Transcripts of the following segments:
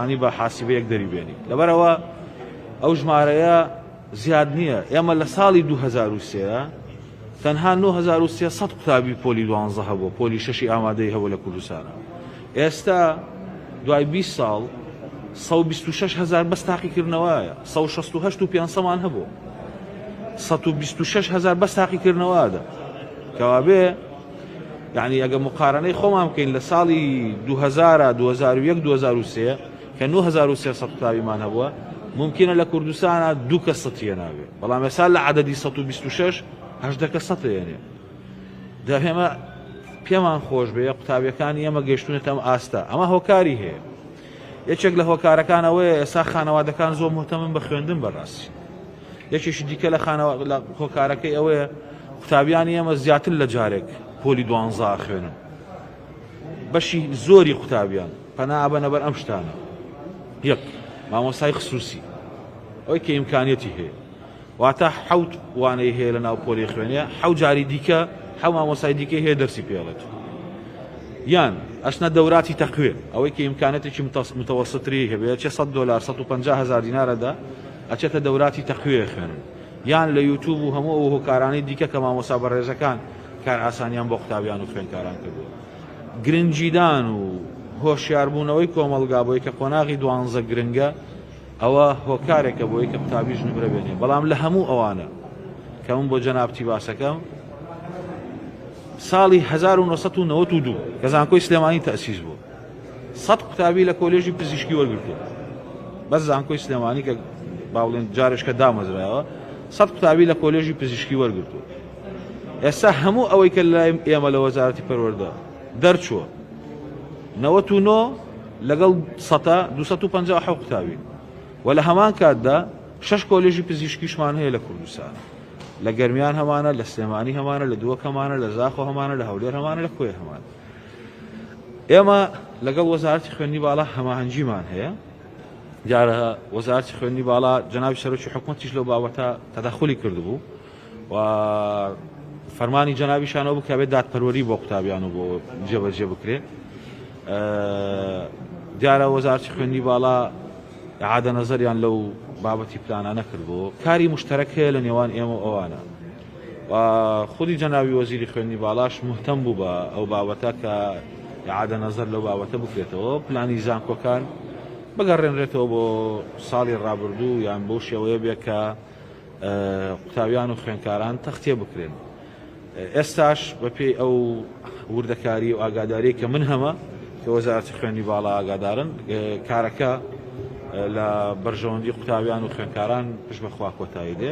ئەتوانی بە حاسیبەیەک دەری بێنی. لەبەرئەوە ئەو ژمارەیە زیاد نییە. ئێمە لە ساڵی 2003 تەنها 9300 قوتابی پۆلی دوانزە هەبووە، پۆلی شەشی ئامادەیی هەبووە لە کوردستانا. ئێستا دوای 20 ساڵ 126 هەزار بەس تاقیکردنەوەیە، 168 و پێنسەمان هەبوو. 126 هەزار بەس تاقیکردنەوەدا. کەوابێ یعنی ئەگە مقارنەی خۆمان بکەین لە ساڵی 2000 2001 2003 کە 9300 قوتابیمان هەبووە ممکنە لە کوردستانە دوو کەس سەتیە نابێ بەڵام ئێستا لە عەدەدی 126 هەژدە کەس سەتێنێ دە ئێمە پێمان خۆش بێ قوتابیەکانی ئێمە گەشتونەتە ئەم ئاستە ئەمە هۆکاری هەیە یەکێک لە هۆکارەکان ئەوەیە ئێستا خانەوادەکان زۆر مهتەمن بە خوێندن بەڕاستی یەکێکی دیکە لە خانەوە لە هۆکارەکەی ئەوەیە قوتابیانی ئێمە زیاتر لە جارێک پۆلی دوانزە ئەخوێنن بەشی زۆری قوتابیان پەنا ئەبەنە بەر ئەم شتانە یەک مامۆستای خسوسی ئەوەی کە ئیمکانیەتی هەیە واتە حەوت وانەی هەیە لە ناو پۆلی خوێنێ حەو جاری دیکە حەو مامۆستای دیکەی هەیە دەرسی پێڵێت یان ئەچنە دەوراتی تەقوێ ئەوەی کە ئیمکانەتێکی متەوەسەتری هەبێ چێ 100 دلار 150 هزار دینارەدا ئەچێتە دەوراتی تەقوێ خوێنن یان لە یوتوب و هەموو ئەو هۆکارانەی دیکە کە مامۆستا بەڕێزەکان کار ئاسانیان بۆ قوتابیان و خوێندکاران کردووە. گرنگیدان و هۆشیاربوونەوەی کۆمەڵگا بۆی کە قۆناغی دوانزە گرنگە ئەوە هۆکارێکە بۆی کە قوتابیش نمرە بێنێ بەڵام لە هەموو ئەوانە کە من بۆ جەنابتی باسەکەم ساڵی 1992 کە زانکۆی سلێمانی تەسیس بوو سەد قوتابی لە کۆلێژی پزیشکی وەرگرتووە بەس زانکۆی سلێمانی کە با بڵێن جارێش کە دامەزرایەوە سەد قوتابی لە کۆلێژی پزیشکی وەرگرتووە ئێستا هەموو ئەوەی کە لای ئێمە لە وەزارەتی پەروەردە دەرچووە 99 لەگەڵ سەتا 257 قوتابی و لە هەمان کاتدا شەش کۆلێژی پزیشکیشمان هەیە لە کوردستان لە گەرمیان هەمانە لە سلێمانی هەمانە لە دووەک هەمانە لە زاخۆ هەمانە لە هەولێر هەمانە لە کۆیە هەمانە ئێمە لەگەڵ وەزارەتی خوێندنی باڵا هەماهەنگیمان هەیە دیارە وەزارەتی خوێندنی باڵا جەنابی سەرۆکی حکومەتیش لەو بابەتە تەدەخولی کردبوو و فەرمانی جەنابیشانەوە بکە بێت دادپەروەری بۆ قوتابیان و بۆ جێبەجێ بکرێت دیارە وەزارەتی خوێندنی باڵا عادە نەزەریان لەو بابەتی پلانانە کردبوو کاری مشتەرەک هەیە لە نێوان ئێمە و ئەوانە و خودی جەنابی وەزیری خوێندنی باڵاش مهتەم بوو بە ئەو بابەتە کە ئیعادە نەزەر لەو بابەتە بکرێتەوە پلانی زانکۆکان بگەڕێنرێتەوە بۆ ساڵی ڕابردوو یان بەو شێوەیە بێ کە قوتابیان و خوێندکاران تەختیە بکرێن. ئێستاش بەپێی ئەو وردەکاری و ئاگاداری کە من هەمە کە وەزارەتی خوێندنی باڵا ئاگادارن کارەکە لە بەرژەوەندی قوتابیان و خوێندکاران پشت بەخوا کۆتایی دێ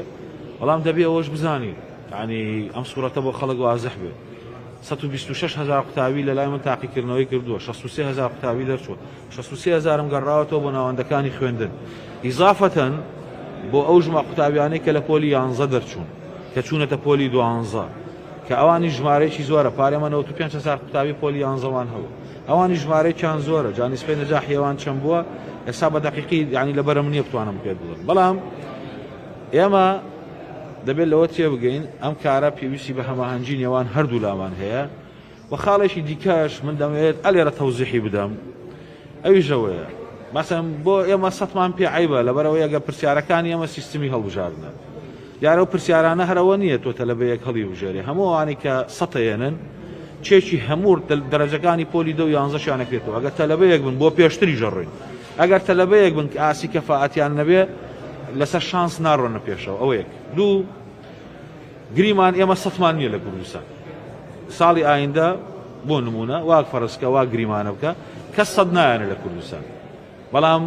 بەڵام دەبێ ئەوەش بزانین یعنی ئەم سوورەتە بۆ خەڵک وازح بێ 126 هزار قوتابی لە لای من تاقیکردنەوەی کردووە 63 هزار قوتابی دەرچووە 63 هزارم گەڕاوەتەوە بۆ ناوەندەکانی خوێندن ئیزافەتەن بۆ ئەو ژمە قوتابیانەی کە لە پۆلی یانزە دەرچوون کە چوونەتە پۆلی دوانزە کە ئەوانی ژمارەیەکی زۆرە پارێمە 95 هزار قوتابی پۆلی یانزەوان هەبوو ئەوانی ژمارەیەکیان زۆرە جا نیسبەی نەجاحی ئەوان چەند بووە ئێستا بە دەقیقی یعنی لەبەرم نییە بتوانم پێت بڵێم بەڵام ئێمە دەبێت لەوە تێبگەین ئەم کارە پێویستی بە هەماهەنگی نێوان هەردوو لامان هەیە و خاڵێکی دیکەش من دەمەوێت ئەلێرە تەوزیحی بدەم ئەویش ئەوەیە مەسەن بۆ ئێمە سەتمان پێ عیبە لەبەرەوەی ئەگە پرسیارەکانی ئێمە سیستمی هەڵبژاردنە دیارە ئەو پرسیارانە هەر ئەوە نییە تۆ تەلەبەیەک هەڵیبژێرێ هەموو ئەوانەی کە سەتەیەنن چێکی هەموو دەرەجەکانی پۆلی دە و یانزەشیان ئەکرێتەوە ئەگەر تەلەبەیەک بن بۆ پێشتریش ئەڕۆین ئەگەر تەلەبەیەک بن کە ئاسی کەفائەتیان نەبێ لەسەر شانس ناڕۆنە پێشەوە ئەوە یەک دوو گریمان ئێمە سەتمان نییە لە کوردستان ساڵی ئایندە بۆ نمونە واک فەرزکە وا گریمانە بکە کەس سەد نایەنە لە کوردستان بەڵام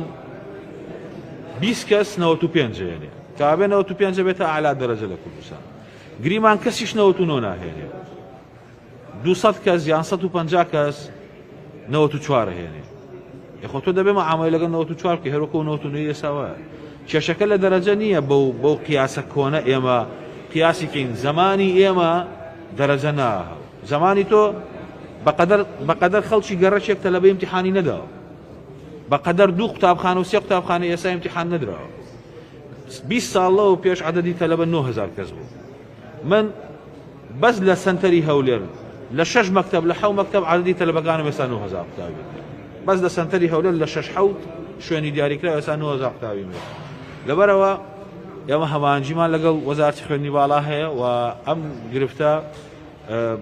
20 کەس 95 هێنێ کابێ 95 بێتە ئالا دەرەجە لە کوردستان گریمان کەسیش 99 ناهێنێ 200 کەس یان 150 کەس 94 هێنێ یخۆ تۆ دەبێ معاملە لەگەڵ 94 بکەی هەروەکو 99 ئێستا وایە کێشەکە لە دەرەجە نییە بەو بەو قیاسە کۆنە ئێمە قیاسی کەین زمانی ئێمە دەرەجە نا زمانی تۆ بەقەدەر بەقەدەر خەڵکی گەڕەکێک تەلەبە ئیمتیحانی نەداوە بەقەدەر دوو قوتابخانە و سێ قوتابخانە ئێستا ئیمتیحان نەدراوە 20 ساڵ لەوە پێش عەدەدی تەلەبە 9000 کەس بوو من بەس لە سەنتەری هەولێر لە شەش مەکتەب لە حەو مەکتەب عەدەدی تەلەبەکانم ئێستا 9000 قوتابی بەس لە سەنتەری هەولێر لە شەش حەوت. شوێنی دیاریکرا ئێستا 9000 قوتابیم هەیە لەبەرەوە ئێمە هەمانجیمان لەگەڵ وەزارتی خوێندنی باڵا هەیە و ئەم گرفتە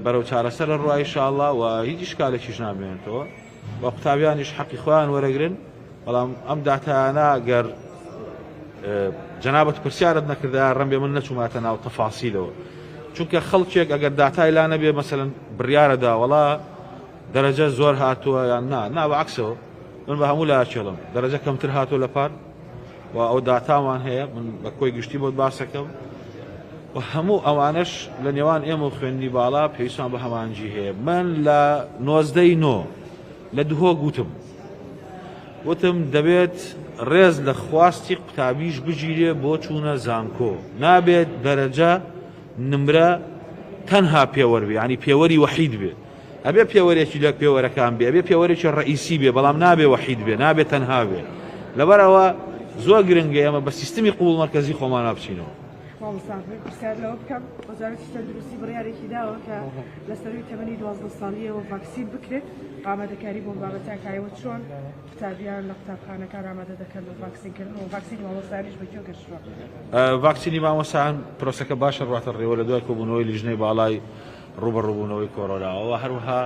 بەرەو چارەسەر ڕوا ئیشاءاللە و هیچ ئیشکالێکیش نامێنێتەوە و قوتابیانیش حەقی خۆیان وەرەگرن بەڵام ئەم داتایانە گەر جەنابەت پرسیارت نەکردا ڕەنبێ من نەچووماتە ناو تەفاسیلەوە چونکە خەڵکێک ئەگەر داتای لا نەبێ مەسەلەن بڕیارە دا وەڵا دەرەجە زۆر هاتووە یان نا نا بە عەکسەوە من بە هەموو لاکێڵم دەرەجە کەمتر هاتووە لە پار و ئەو داتامان هەیە من بە کۆی گشتی بۆت باسەکەم و هەموو ئەوانەش لە نێوان ئێمە و خوێندنی باڵا پێویستمان بە هەمانجی هەیە من لە نۆزدەی نۆ لە دهۆک وتم وتم دەبێت ڕێز لە خواستی قوتابیش بگیرێ بۆ چوونە زانکۆ نابێت دەرەجە نمرە تەنها پێوەر بێ ینی پێوەری وەحید بێ ئەبێ پێوەرێکی لە پێوەرەکان بێ ئەبێ پێوەرێکی ڕئیسی بێ بەڵام نابێ وەحید بێ نابێ تەنها بێ لەبەرئەوە زۆر گرنگە ئێمە بە سیستمی قبوڵ مەرکەزی خۆمانا بچینەوە. مامۆستا پرسیار لەوە بکەم وەزارەتی تەندروستی بڕیارێکی داوە کە لە سەروی تەمەنی 12 ساڵیەوە ڤاکسین بکرێت ئامادەکاری بۆ بابەتە کایەوە چۆن قوتابیان لە قوتابخانەکان ئامادە دەکەن بۆ ڤاکسینکردن و ڤاکسینی مامۆستایانیش بە کوێ گەشتووە؟ ڤاکسینی مامۆستایان پرۆسەکە باشە ڕواتە ڕێوە لە دوای کۆبوونەوەی لیژنەی باڵای ڕووبەڕووبوونەوەی کۆرۆناوە، هەروەها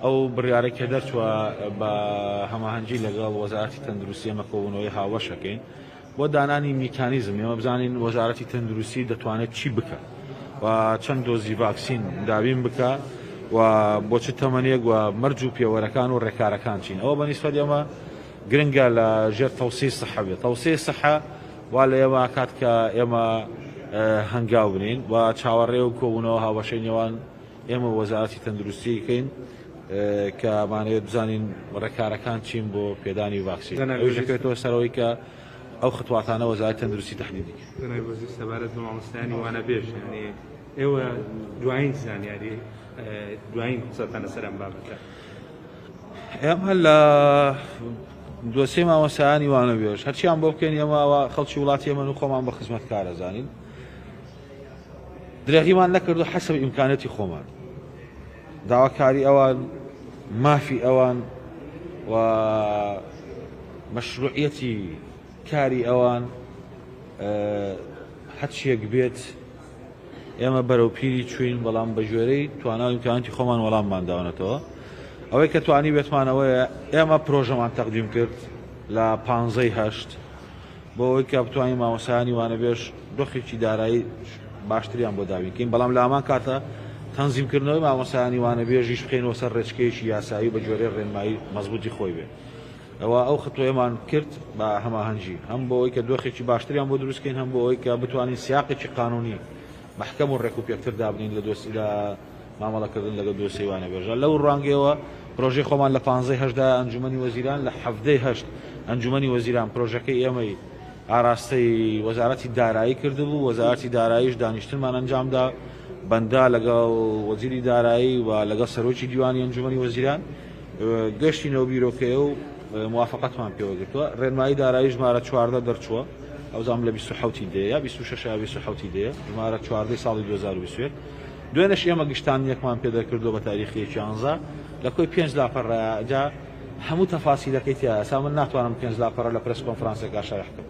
ئەو بڕیارەی کە دەرچووە بە هەماهەنگی لەگەڵ وەزارەتی تەندروستی ئێمە کۆبوونەوەی هاوبەش ئەکەین بۆ دانانی میکانیزم، ئێمە بزانین وەزارەتی تەندروستی دەتوانێت چی بکات و چەند دۆزی ڤاکسین دابین بکا و بۆ چ تەمەنێک و مەرج و پێوەرەکان و ڕێکارەکان چین. ئەوە بە نیسبەت ئێمە گرنگە لە ژێر تەوسیەی سحە بێت. تەوسیەی سحە وا لە ئێمە ئەکات کە ئێمە هەنگاو بنێین و چاوەڕێ و کۆبوونەوە هاوبەشەی نێوان ئێمە و وەزارەتی تەندروستی کەین کە ئەمانەوێت بزانین ڕێکارەکان چین بۆ پێدانی ڤاکسین ئەویش دەکەوێتەوە سەر ئەوەی کە ئەو خطواتانە وەزارەتی تەندروستی تەحدیدی کرد. جەنابی وەزیر سەبارەت بە مامۆستایانی وانەبێژ یانی ئێوە دوایین زانیاری دوایین قسەتان لەسەر ئەم بابەتە؟ ئێمە لە دۆسیەی مامۆستایانی وانەبێژ هەرچیان بۆ بکەین ئێمە ئەوە خەڵکی وڵاتی ئێمەن و خۆمان بە خزمەتکار ئەزانین درێغیمان نەکردو حەسەب ئیمکانەتی خۆمان داواکاری ئەوان مافی ئەوان و مەشروعیەتی کاری ئەوان هەرچیەک بێت ئێمە بەرەو پیری چوین بەڵام بە گوێرەی توانا و ئیمکاناتی خۆمان وەڵاممان داونەتەوە. ئەوەی کە توانیبێتمان ئەوەیە ئێمە پرۆژەمان تەقدیم کرد لە پانزەی هەشت بۆ ئەوەی کە بتوانین مامۆستایانی وانەبێژ دۆخێکی دارایی باشتریان بۆ دابین کەین بەڵام لە هەمان کاتە تەنزیمکردنەوەی مامۆستایانی وانەبێژیش بخەینەوە سەر ڕێچکەیەکی یاسایی و بە گوێرەی ڕێنمایی مەزبووتی خۆی بێ. ئەوا ئەو ختوەیەمان کرد بە هەماهەنگی، هەم بۆ ئەوەی کە دۆخێکی باشتریان بۆ دروست کەین، هەم بۆ ئەوەی کە بتوانین سیاقێکی قانوونی مەحکەم و ڕێکوپێکتر دابنێین لە دۆسی لە مامەڵەکردن لەگەڵ دۆسیەی وانەبێژە. لەو ڕوانگەیەوە پرۆژەی خۆمان لە پانزەی هەشت ئەنجوومەنی وەزیران، لە حەڤدەی هەشت ئەنجوومەنی وەزیران پرۆژەکەی ئێمەی ئاراستەی وەزارەتی دارایی کردبوو، وەزارەتی داراییش دانیشتنمان ئەنجامدا بەندە لەگەڵ وەزیری دارایی و لەگەڵ سەرۆکی دیوانی ئەنجوومەنی وەزیران. گەشتینەوە بیرۆکەیە و موافقەتمان پێوە گرتووە. ڕێنمایی دارایی ژمارە 14 دەرچووە، ئەوزام لە 27 ی دەیە یا 26 یا 27 ی دەیە، ژمارە 14 ی ساڵی 2021. دوێنێش ئێمە گشتاندنێکمان پێ دەرکردووە بە تاریخی یەکی یانزە لە کۆی پێنج لاپەڕە، جا هەموو تەفاسیلەکەی تیایە، ئێستا من ناتوانم پێنج لاپەڕە لە پرێس کۆنفرانسێکا شەرح کەم.